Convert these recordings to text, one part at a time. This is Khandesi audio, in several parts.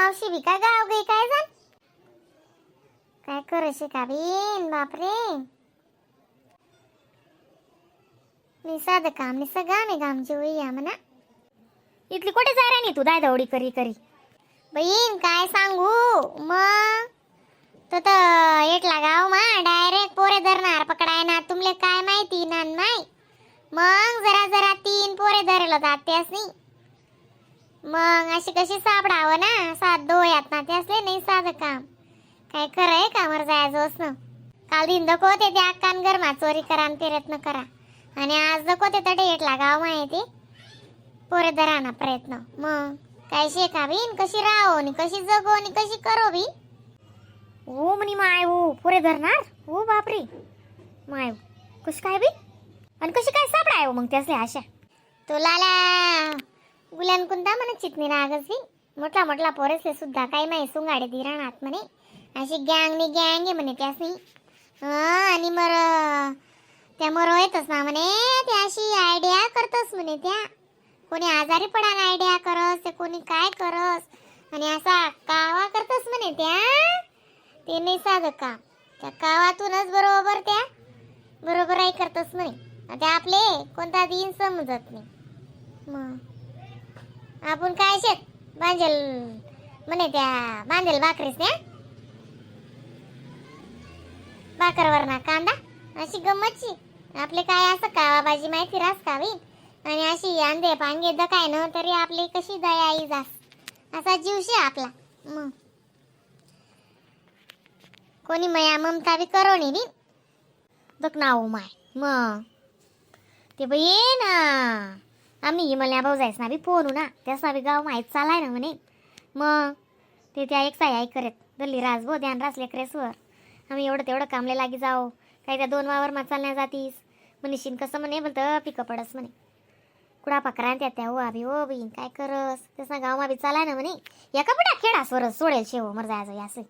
मावशी बी काय गाव गई काय जाण काय करू का बीन. बापरे, मी साधं काम निसं गाम आहे गामची होई या म्हणा. इथली कुठे जाय राणी तू दाय दौडी करी करी? बहीण, काय सांगू मग, तो तर एकला गाव मा डायरेक्ट पोरे धरणार पकडाय ना. तुमले काय माहिती ना माय. मग जरा जरा तीन पोरे धरेल होतात त्यासनी. मग अशी कशी सापडावं ना सात डोळ्यात ना त्यासले. नाही साधं काम. काय खरं आहे का मर जायचं ना. काल दिन दखवते ते अक्कान गरमा चोरी करा आणि प्रयत्न करा आणि आज दखवते तडे एकला गाव माहिती पोरे धरा ना प्रयत्न. मग काय शेका बीन, कशी राहो आणि कशी जगो आणि कशी करो बी. ओ म्हणी माय, हो पोरे धरणार हो. बापरे माय, कशी काय बी आणि कशी काय सापडाय हो मग त्यासले अशा? तुला गुलान कुंदा म्हणे चितनी रागच बी. मोठला मोठला पोरेसले सुद्धा काही माही सुंगाडे दी राहणार म्हणे. अशी गँग नी गँग आहे म्हणे त्यासनी. आणि मर त्या मर येतच ना म्हणे. त्या अशी आयडिया करतस म्हणे त्या. कोणी आजारी पडाना आयडिया करस ते, कोणी काय करस आणि असा कावा करतस म्हणे त्या. ते नाही साधं काम. त्या कावातूनच बरोबर त्या बरोबर आई करतस म्हणे. आता आपले कोणता दिन समजत नाही. मग आपण काय शेत बांधेल म्हणे त्या, बांधेल भाकरीस त्या भाकरवर ना कांदा, अशी गंमतची. आपले काय असं कावाबाजी माहिती रास कावी आणि अशी आंधे पांगे दकाय ना तरी आपली कशी दया आई जास असा जीवशी आपला. मग कोणी मया ममता बी करो नी बी. दक ना हो माय. मग ते बाई ना आम्ही मला भाऊ जायस ना बी फोन ना त्यासना बी गाव माहीत चालाय ना म्हणे. मग ते त्या एक साई आई करत दल्ली रास भो ध्यान रास लेकरेसवर. आम्ही एवढं तेवढं कामले लागी जाओ काय त्या दोन वावर मा चालण्या जातीस म्हणशीन कसं म्हणे. बोलतं पिकं पडस म्हणे कुडा पाकरा त्या त्या. हो आबी, हो बहीण, काय करस त्यासना गाव मा बी चालाय ना म्हणे. एका बुडा खेळासवर सोडेल शेव मर जायचं यासं.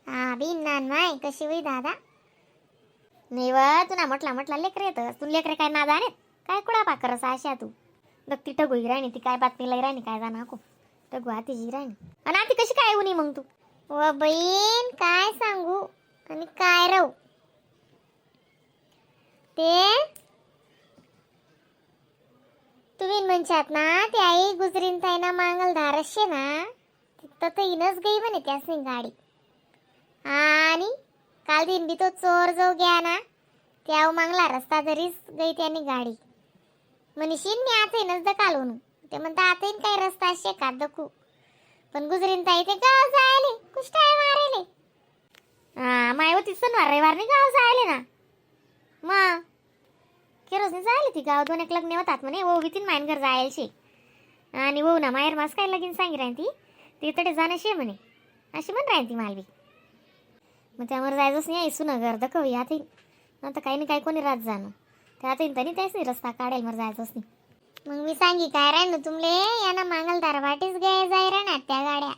हा बी नान माय कशी होई दादा. नाही व तुला म्हटला म्हटला लेकर येतं तू लेकरे काय नादा रे काय कुडा पाकरस अशा तू. बघ ती टगू राणी ती काय बातमीला राणी काय जाणार को टगू आतीची राणी आणि आती कशी काय उनी मग तू? व बहीण, काय सांगू आणि काय राहू. ते तुम्ही म्हणशात ना ते आई गुजरीन ताई ना मांगल धारशे ना तिथं तर इनच गई म्हणे त्यासनी गाडी. आणि काल दिन बी तो चोर जो ग्या ना त्या मांगला रस्ता जरीच गई त्यानी गाडी म्हणशीन. मी आता इनच दकालून ते म्हणता आता इन काही रस्ता शेकात दखू. पण गुजरीन ताई ते गाव जायले कुष्टाय मारेले. हा माय होती शनिवार रविवार नाही गाव जायले ना. मग केरोजनी जायले ती गाव दोन एक लग्न होतात म्हणे. ओ वितीन मायन घर जायला शे आणि हो ना माहेर मास काय लगीन सांगी राहीन ती ती तडे जाणं शे म्हणे अशी म्हण राहीन ती मालवी. मग त्यावर जायचंच नाही सुन घर दखव आता आता काही नाही काही कोणी रात जाणं त्या आता तरी त्याच नाही रस्ता काढेल मग जायचंच नाही. मग मी सांगी काय राहिन तुमले, याना मांगलदार वाटीच गे जाय राहणार त्या गाड्या.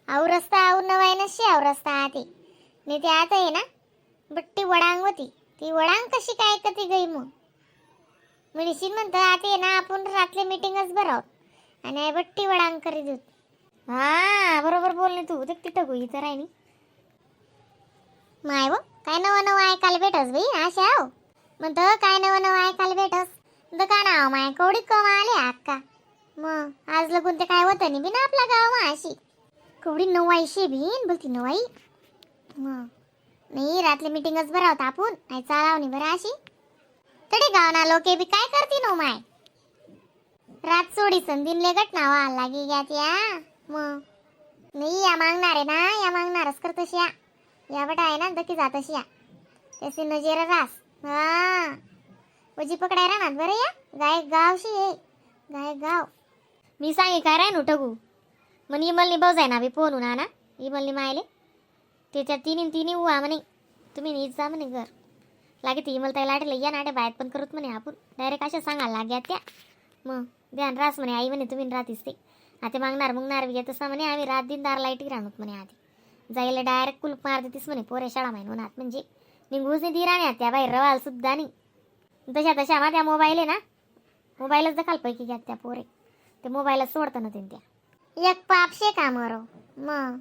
आऊ रस्ता आऊ नवाय नशी आऊ रस्ता आते नाही ते आता आहे ना बट्टी वडांग होती ती वडांग कशी काय कधी गई. मग म्हणशील म्हणतं आता आहे ना आपण रातले मिटिंगच भरावत आणि बट्टी वडांग करी देऊ. हा बरोबर बोलणे तू. देख ती टगू इथं राहिनी. माय व, काय नवं नवं ऐकायला भेटस बाई आशा. हो म्हणतं काय नवं नवं ऐकायला भेटस दुकान आव माय कवडी कम आले अक्का. मग आज लगून ते काय होतं नाही बी ना आपला गाव मा अशी कवडी नवाईशे बीन बोलती नवाई. मग नाही रातली मिटिंगच भरावत आपण नाही चालाव नाही बरं अशी तरी गाव ना लोके बी काय करती नो my. रात सोडी संधीन लेगट नावा लागी ग्या त्या. मग नाही या मागणार आहे ना या मागणारच करतशी या या बटा आहे ना दकी जातशी या त्याचे नजेर रास हा वजी पकडाय राहणार बरं या गाय गावशी ये गाय गाव. मी सांगे काय राय टगू म्हणे इमलनी भाऊ जाय ना बी फोन ना ना इमलनी मायले त्याच्या तिन्ही तिन्ही उवा म्हणे तुम्ही नीच जा म्हणे घर लागे ती इमल ताई लाटेला या नाटे बाहेर पण करत म्हणे आपण डायरेक्ट अशा सांगायला लाग्या त्या. मग ध्यान रास म्हणे आई म्हणे तुम्ही राहतीस ते आता मागणार मुंगणार बी येतच ना म्हणे. आम्ही रात दिन दार लाईटी राहणूत म्हणे आधी जायला डायरेक्ट कुलूप मार देतीस म्हणे पोऱ्या शाळा माहिन उन्हात म्हणजे निघूच नाही ती राहण्यात त्या बाहेर रवाल सुद्धा नाही. तशा तशा मा त्या मोबाईल आहे ना मोबाईलच दखाल पैकी घ्या त्या पोरे ते मोबाईलच सोडतं ना त्या. एक पाप शे का मरो मग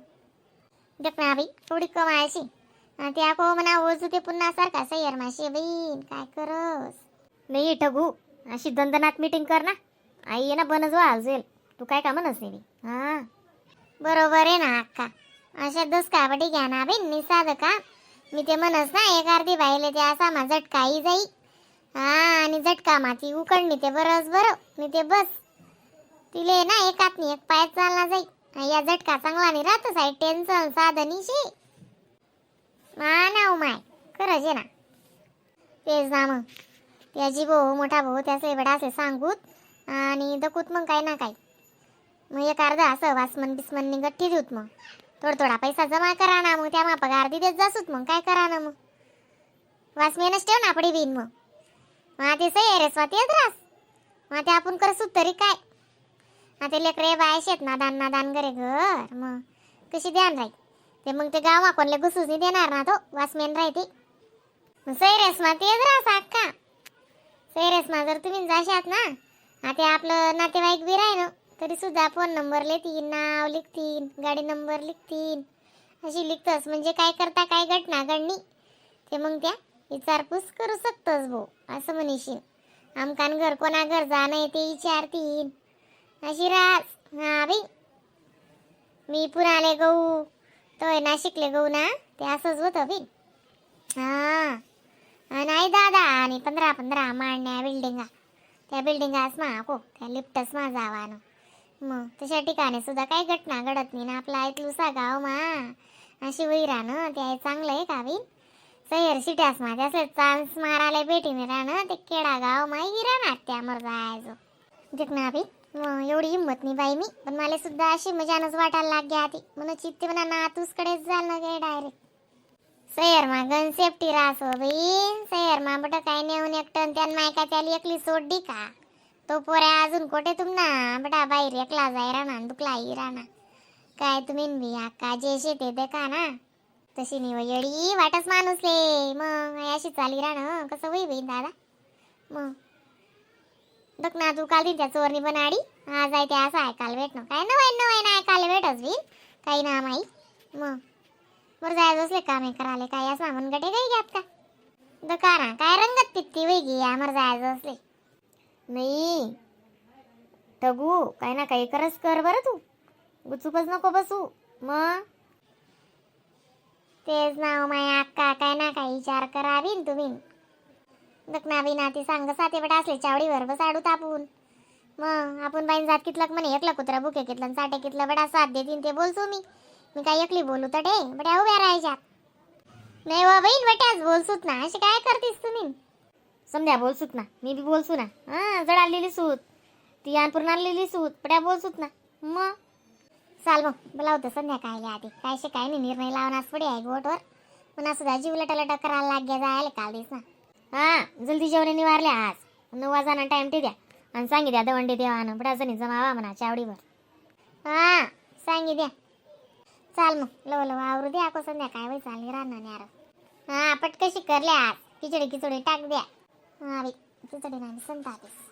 देख ना बाई थोडी कमायची त्या को म्हणा ओजू ते पुन्हा सारखा सय्यर माशे बहीण काय करस. नाही ठगू, अशी दंदनात मीटिंग कर ना. आई ये ना बनज वा असेल, तू काय का म्हणस नाही हा. बरोबर आहे ना अक्का. अशा दस काबडी घ्या ना बहीण निसाद का. मी ते म्हणस ना एक अर्धी बाईले ते असा मा झटकाही जाई. हा, आणि झटका माती उकडणी ते बरंच बरं मी ते बस तिले ना एकात नी एक पाय चालला जाई. हा, या झटका चांगला नाही राहत साई टेन्शन साधनीशी मा ना माय खरंच आहे ना. तेच ना मग त्याची भाऊ मोठा भाऊ त्याचे बडा असे सांगूत आणि दकूत मग काय ना काय. मग एक अर्धा असं वासमन बिस्मन गट्टी देऊत. मग थोडा थोडा पैसा जमा करा ना, मग त्या मा पगार देत जासूत. मग काय करा ना, मग वासमेनच ठेव ना आपडी बिन. मग मग ते सही रे स्वाती येत रास. मग ते आपण करसूत तरी काय. आता लेकरे बाय शेत ना दान ना दान करे घर, मग कशी ध्यान राहील ते. मग ते गावा कोणले घुसूच नाही देणार ना तो वासमेन राहते. मग सैरेस मा तेच रास अक्का. सैरेस मा जर तुम्ही जाशात ना, आता आपलं नातेवाईक बी राही ना तरी सुद्धा फोन नंबर लिहितील, नाव लिखतील, गाडी नंबर लिखतील, अशी लिखतस. म्हणजे काय करता काय घटना घडणी ते मग त्या विचारपूस करू शकतस भाऊ असं म्हणशील. आमकान घर कोणा घर जाणं ते विचारतील अशी रास. हा बाई, मी पुण्याले गहू तोय नाशिकले गहू ना ते असंच होतं बाई. हा नाही दादा, आणि 15-15 मांडण्या बिल्डिंगा, त्या बिल्डिंगाच मा को त्या लिफ्टच मा जावानं. मग तशा ठिकाणी सुद्धा काही घटना घडत नाही ना. आपला इथलुसा गाव मा अशी वही राहणं ते आहे चांगलं आहे का बी. सैर सिट्यास मा त्यास चान्स मारायला भेटी राहणं ते केडा गाव मा राहणार त्यामर जायचो देख ना बी. मग एवढी हिंमत नाही बाई मी पण मला सुद्धा अशी मजानच वाटायला लागली आधी म्हणून चित्ते म्हणा ना तूसकडेच झालं काय डायरेक्ट. सैर मा गन सेफ्टी राहसो बहीण. सैर मा बट काय नेऊन एकटं त्यान मायका त्याला एकली सोडली का तो पोऱ्या अजून कोठे तुम ना बटा बाहेर एकला जाय राहणार दुखला ही राहणार काय तुम्ही बी अक्का जे शेते देखा ना तशी नाही येडी वाटच माणूस ले. मग अशी चाली राहणं कसं होई बहीण दादा. मग बघ ना तू काल त्या चोरणी पण आडी आज आहे ते असं ऐकायला भेटणं काय नवाय नवाय ना ऐकायला भेटच बी काही ना माई. मग बरं जायचं असले कामे करायला काय असं म्हणून गटे काही घ्यात का दुकाना काय रंगत पित्ती वेगी आमर जायचं असले. नाही ठगू, काय ना काही करच कर बरं, तू गुचूपच नको बसू मग. तेच नाव माय अक्का, काय ना काही विचार करावी न तुम्ही. दखना बी ना ती सांग साते बटा असले चावडीवर बस आडू तापून. मग आपण बाईन जात कितलं म्हणे एकला कुत्रा बुके कितलं आणि साठे कितलं बडा साथ देतीन ते बोलतो मी. मी काय एकली बोलू तर डे बड्या उभ्या राहायच्यात नाही वा बहीण बट्याच बोलसूत ना. अशी काय करतीस तुम्ही? समध्या बोलसूत ना, मी बी बोलसू ना. हां, जड आणलेली सूत ती आणपूर्ण आणलेली सूत पड्या बोलसूत ना मग. चाल मग बोलावतं संध्याकाळी आधी काय शे काय नाही निर्णय लावणार पुढे आहे गोटवर पुन्हा सुद्धा जीव लटा करायला लाग्या जायला काल दिस ना. हां, जल्दी जेवणे निवारले आज 9 वाजाना टाइम ते द्या आणि सांगी द्या दवंडी देवानं बडा जणी जमावा म्हणा चावडीवर. हा सांगी द्या. चाल मग लव लव आवरू द्या को संध्याकाळ वय चालली राहणार न्यार. हा पटकशी करले आज खिचडी खिचडी टाक द्या. हा बाई खिचडी नाही संतापीस.